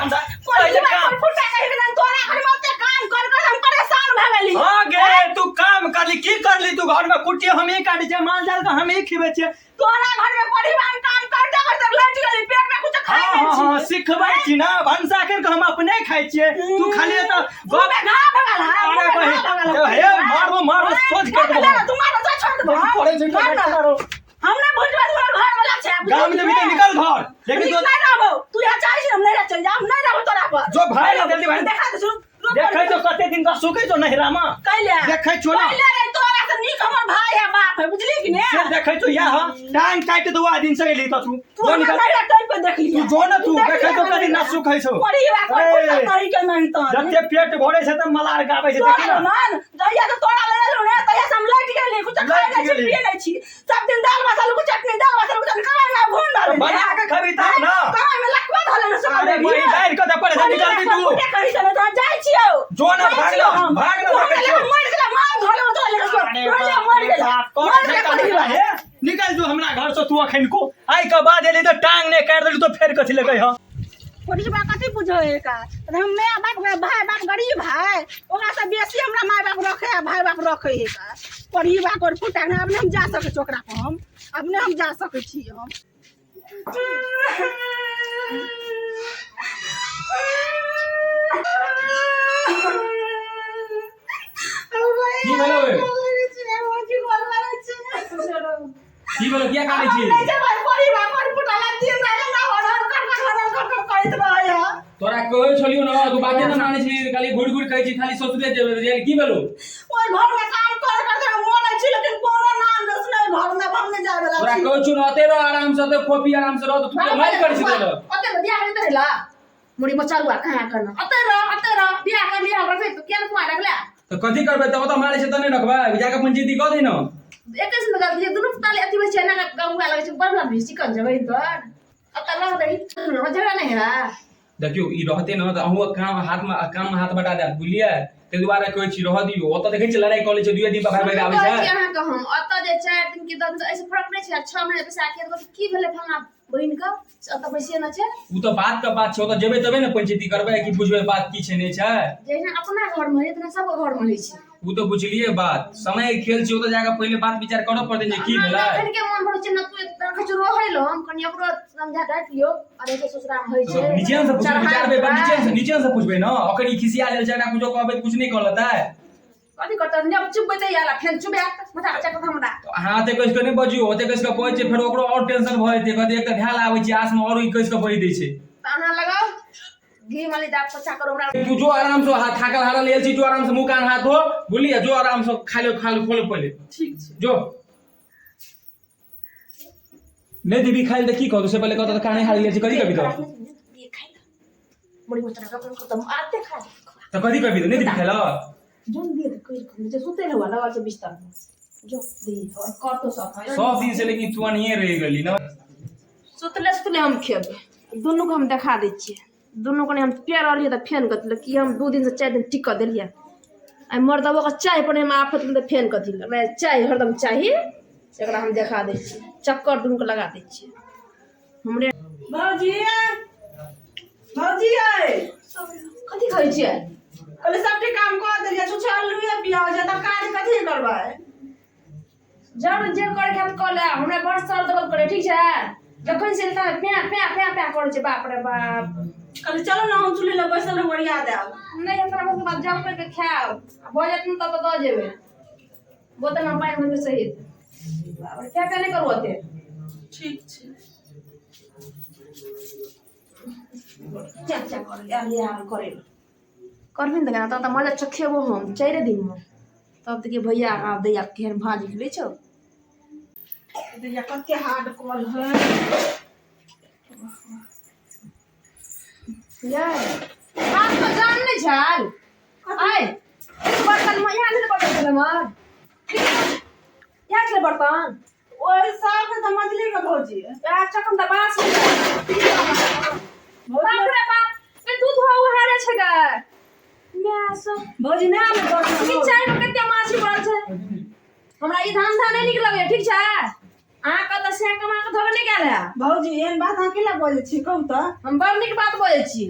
आराम से पहिले काम फुटा कहि के तोरा घर में ओते काम कर कर हम परेशान भऽ गेली। हाँ गे, तू काम करली, की करली तू? घर में कुट्टी हम ही काटै छियै, माल जाल के हम ही खिबै छियै। तोरा घर में परिवार काम करते करते लटि गेली, पेट में कुछ खाइ हाँ नहि हाँ हाँ छी। सिखबै छी ना, भनसा करि कऽ हम अपने खाइ छियै। तू खाली एतऽ मुँह में घा भऽ गेल है, अरे मुँह में बहिन, घा भऽ गेल हे मारबो मारबो सोच कर मार ना, तू मार, जा छोड़ दे। पड़ै छै मार ना। मारो। हम नहीं भुजबै, तोरा घर वाला छै। गाम जेबही तऽ निकल घर, लेकिन लेकिन नहीं रहबो। तू यहाँ चाहै छी हम नहीं रह, चल जा, हम नहीं रहबो तोरा पर। जो भाई जल्दी भाई। देखा दे सुन। देखै छौ कते दिन का सुखै छौ नहिरा मे। कैले देखै छौ ना। कैले रे, तोरा से नीक हमर भाई है, बाप है, बुझली कि ने? से देखै छौ या हँ, टांग काटि दौ आ दिन से एली तऽ तू तू जो हमरा निकल। नहिरा टाइप के देख लिया। तू जो ना, तू देख देखै लिया छौ कदी ना हमरा। सुखै छौ। परिवार कोई ए, पुता नहीं के नहीं तो जते पेट भरे छै तऽ मलार गाबै छै, देखी तोरा ना। मान जहिया से तोरा ले एलौ ने तहिया से हम लटि गेली, कुछ खाइ लटि नहि छी, गेली। पिए नहि छी। सब दिन दाल भात आलू के चटनी, दाल भात आलू के चटनी, कमाई में घूम डाले। बना के खबी तब ना। कमाई में लकवा धले ने सब। अरे बही दाइर के तऽ पड़े छै, निकलबी तू। कुटे कही चले तो जाइ छियौ। जो ना, जाइ भाग छियौ ना, हम। भाग ना, तू देखै हमरा छियौ। लेके मरि गेलै, मार धोले धोले अरे मरि बाप मरि रे गेलै। बाप, कोन मरि छै गेलै कथी परिवार। हे? निकल जो हमरा घर से तू अखन को। आइ के बाद एली तऽ टांग नहि काटि देली तऽ फेर कथी लए कहिह। परिवार कथी बुझै है का? हम my बाप भाई बाप गरीब है, ओकरा से बेसी हमरा my बाप रखे है, भाई बाप रखे है का। परिवार कर फुटा ने अपने हम जा सकै छी ओकरा पर, हम अपने हम जा सकै छी हम। की भेलौ रे? की भेलौ, किया कानै छी? तोरा कहै छलियौ न, तू बाते न मानै छी, खाली घुरि घुरि कहै छी खाली ससुरे जेबै जे। की भेलौ? ओहि घर में काम कर कर के मरै छी, लेकिन कोनो नाम दोष नहि घर में, हम नहि जाय वाला तोरा छी। कहै छौ न, ओते रह आराम से, ओते खो पी आराम से रह, तऽ तू तऽ मारि करै छी तोरा। ओते बियाह करैत रहला मुड़ी मचरुआ कहाँ करना, ओते रह, ओते रह, बियाह कर लिया हमरा से, तो किया ने कुमार रखला? तऽ कथी करबै तऽ? ओतऽ मारै छै तऽ नहि रखबै? जाके पंचायती कऽ दही न। एके संग गलती छै, दुनू ताली अथी होइ छै ना, गमुआ लगै छै बड़ लम्बी चिकन छै बहिन तोर। ओतऽ रह दही, झगड़ा नहि है। देखियौ, ई रहते न तऽ अहूँ काम हाथमे काममे हाथ बटा देत, बुझलियै? ताहि दुआरे कहै छी रहऽ दियौ। ओतऽ देखै छियै लड़ाइ कऽ लै छै, दुइये दिन पर भागि भागि आबै कहै छी छै। अहाँके हम ओतऽ जे 4 दिन के 10 दिन, एहिसँ फरक नहि छै। आ 6 महीना पैसा खेत की भेलै फलना बहिन के, से ओतऽ बैसिए न छै। ओ तऽ बात के बात छै, ओतऽ जेबै तबे ने पंचायती करबै कि बुझबै बात की छै नहि छै। जहिना अपना घरमे होइ तेना सबके घरमे होइ छै। ओ तऽ बुझलियै बात, समय के खेल छै। ओतऽ जाके पहिले बात विचार करऽ पड़तै जे की हमरा भेलै। एखन के मन भरै छै न, तू रखै छौ रहै लए, हम कनि ओकरो समझा डाँटि लियौ। आ देखै ससुरामे होइ छै। नीचे से पूछबै, चढ़ा विचारबै बड़ उतरा। नीचे से, नीचे से पूछबै न। ओकर ई खिसिया लेल छै, एकरा कुछो कहबै तऽ कुछ नहि कऽ लेतै। कथी करतै? जब चुपबै आला फेर चुबायत माथा चकत हमरा। तऽ अहाँ ओते कसि कऽ नहि बजियौ। ओते कसि कऽ बजै छै, फेर ओकरो आओर टेंशन भऽ जेतै। कहतै एक तऽ ढाल आबै छै आसमे, आओर ई कसि कऽ बजि दै छै। तऽ अहाँ लगाउ घी माली दाँत पोछा करू हमरा। तू जो आराम से, हाथ थाकल हारल आयल छी, जो आराम से मुँह कान हाथ धो, बुझलियै? जो आराम से खा ले, खा ले, खोले पहिले। ठीक छै। जो नहि देबी खाइ लए तऽ की कहतौ से पहिले कहतौ तऽ काने हारि गेल छी, कथी कहबी तऽ? मुड़ी मचरा के तऽ आते खा। तऽ कथी कहबी तऽ नहि देबी खाइ लए? जोन दिए तऽ कहि कऽ जे सुते हुआ लगल छै बिस्तर में, जो दी और करतो सब। सब दिन से लेकिन तू अनहिए रहि गेली न। सुतले सुतले हम खेबै, दुनूके हम देखा दै छियै दुनू कनि। हम पेर रहलियै तऽ फेन कथी कि हम 2 दिनसँ 4 दिन टिकऽ देलियै। आइ मर्दबोके चाय पर हम आफत तऽ फेन कथी हमरा चाय हरदम चाही, एकरा हम देखा दै छियै। चक्कर दुनूके लगा दै छियै हमरे। भौजी, भौजी यै। कथी कहै छियै? कहले सबटे काम कऽ देलियै, छुछे आलूए प्याज आ तरकारी, कथी करबै? जब जे करे के कऽ ले, हमरा बड़ सर दर्द करे, ठीक छै? जखन से तऽ प्या प्या प्या प्या करै छै, बाप रे बाप। कहले चलो ने, हम चूल्ही लग बैसल रहब, ओरिया देब। नहि, हमरा बस बात जब करके खायब आ भऽ जायत ने तब तऽ दऽ जेबै बोतलमे पानि भरि सहित। बाप रे, क्या क्या नहि करू ओते। ठीक छै। चा चा कर यार यार करे करबिन तऽ केना तब तऽ मजा चखेबो हम 4 दिनमे। तब देखिए भैया आब दैया केहन भाँज निकलै छौ। दैया, कते हार्ड कॉल है। यै, बाप के जान नहि छल। आइ एक बर्तन में यहाँ नहि बर्तन छलै हमर, यहाँ छलै बर्तन। ओहि साफ तऽ मछली के भौजी। आ चखन तऽ बास बाप रे बाप, ए दूध हो हारे छै गे my सब। भौजी, नहि आबै बर्तन। ई चाय में कते माछी पड़ल छै। हमरा ई धान धान नहि नीक लगैए, ठीक छै? अहाँके तऽ से कमा कऽ धोबे नहि गेल है। भौजी, एहन बात अहाँ केना बजै छी, कहू तऽ? हम बड़ नीक बात बजै छी।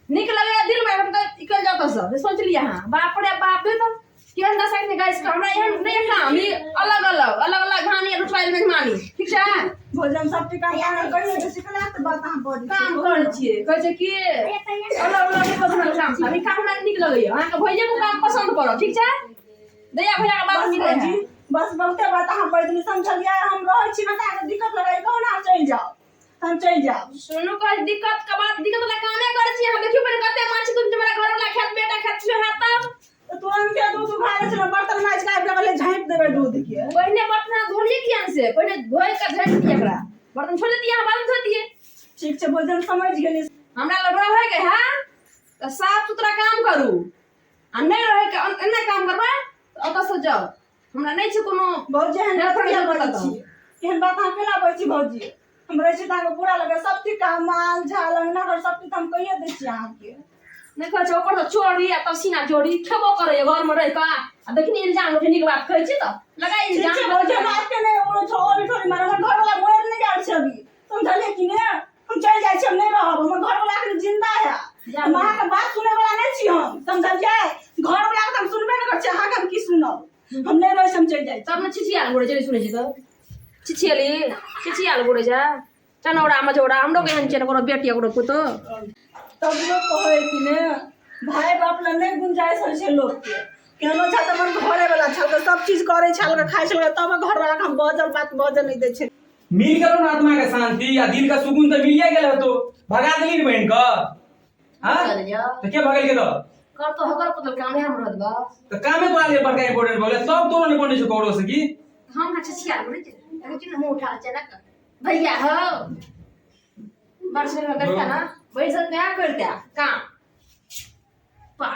नीक लगैया दिल में हम तऽ निकलि जाउ तऽ सब सोचलियै अहाँ बाप रे बाप रे। तऽ केहन दशा छै गाइस, हमरा एहन नहि काम, ई अलग अलग अलग अलग घानी रुठवाइल मेहमानी। ठीक छै। भोजन सब टीका कहियो बेसी कला तऽ बात अहाँ बजै काम करै छियै, कहै छै कि अलग अलग नहि पसंद काम छै। ई काम हमरा नीक लगैया, अहाँके भैये के काम पसंद पड़त। ठीक छै, दैया भैया के बात बस मिलै भौजी है। बस बहुते बात अहाँ बाजि देलियै, समझलियै? हम रहै छी ने तऽ अहाँके दिक्कत लगैया, कहू ने अहाँ चलि जाउ, हम चलि जायब। सुनू, कहै दिक्कत के बात, दिक्कत वाला कामे करै छी अहाँ। देखियौ पहिने कते माछ तुम हमरा घर वाला खेत बेटा खेत छियो हैत तब। तऽ तुरन्ते दूध उघा लै छै, बर्तन माजि कऽ आबि गेलै, झाँपि देबै दूध के। पहिने बर्तन धोलियै किया ने से पहिने धोइ कऽ झाँपि दियै एकरा, बर्तन छोड़ि दियै अहाँ, बाद में धो दियै। ठीक छै भोजन, समझि गेलियै। हमरा लग रहैके है तऽ साफ सुथरा काम करू आ नहि रहैके एना काम करबै तऽ ओतऽ से जाउ, हमरा नहि छै कोनो। भौजी, एहन हेल्प बात किया करियौ बजै कतऽ? छी? एहन बात अहाँ केना बजै छी भौजी? हम रहै छी तऽ अहाँके पूरा लगै सब चीज काम, माल झाल, अंगना घर सब चीज हम कहिये दै छी अहाँके। नहि कहै छै, ऊपर से चोरी आ तब सीना चोरी खेबो करैया घरमे रहि कऽ आ देखनी इल्जाम लोक नीक बात कहै छी तऽ लगा ठीक छै इल्जाम। भौजी, हम आपके नहि ओ छोरी ठोरी मारब। हमर घरवाला मरि नहि गेल छै अभी, समझलियै कि ने? हम चलि जाइ छी, हम नहि रहब। हमर घरवाला एखन जिंदा है। हम अहाँके बात सुनै वाला नहि छी हम, समझलियै? घरवाला के तऽ हम सुनबे नहि करै छी, अहाँके हम की सुनब? हम नहि रहै छी, हम चलि जाइ छी। तब ने छिछियाल घुरै छै, सुनै छी तऽ छिछियली छिछियाल घुरै छै चनौरा मझौरा। हमरो के एहन छै ने कोनो बेटी कोनो पुतोह। तब लोक कहै कि ने भाय बाप लए नहि गुंजाइश होइ छै लोकके। केहनो छल तऽ हमर घरेवला छल तऽ सब चीज करै छल, खाइ छल, तब घरवला के हम बजल बात बजल नहि दै छै। मिल गेलो ना आत्मा के शांति आ दिल का सुकून तऽ मिलिए गेल हेतो। भगा देली ने बहन के? हाँ, तऽ के भगेल के तो कर तो हकर पुतल काम है हम रहत बा। तऽ कामे तोरा लिए बड़का इम्पोर्टेंट भऽ गेलै? सब तोरो नहि बनै छौ ककरो से की? हम ना छिछियाल घुरै छै, देखै छी ने मुँह उठा छै ना भैया हो बड़ सुन्दर देखता ना बैसल नया करता काम।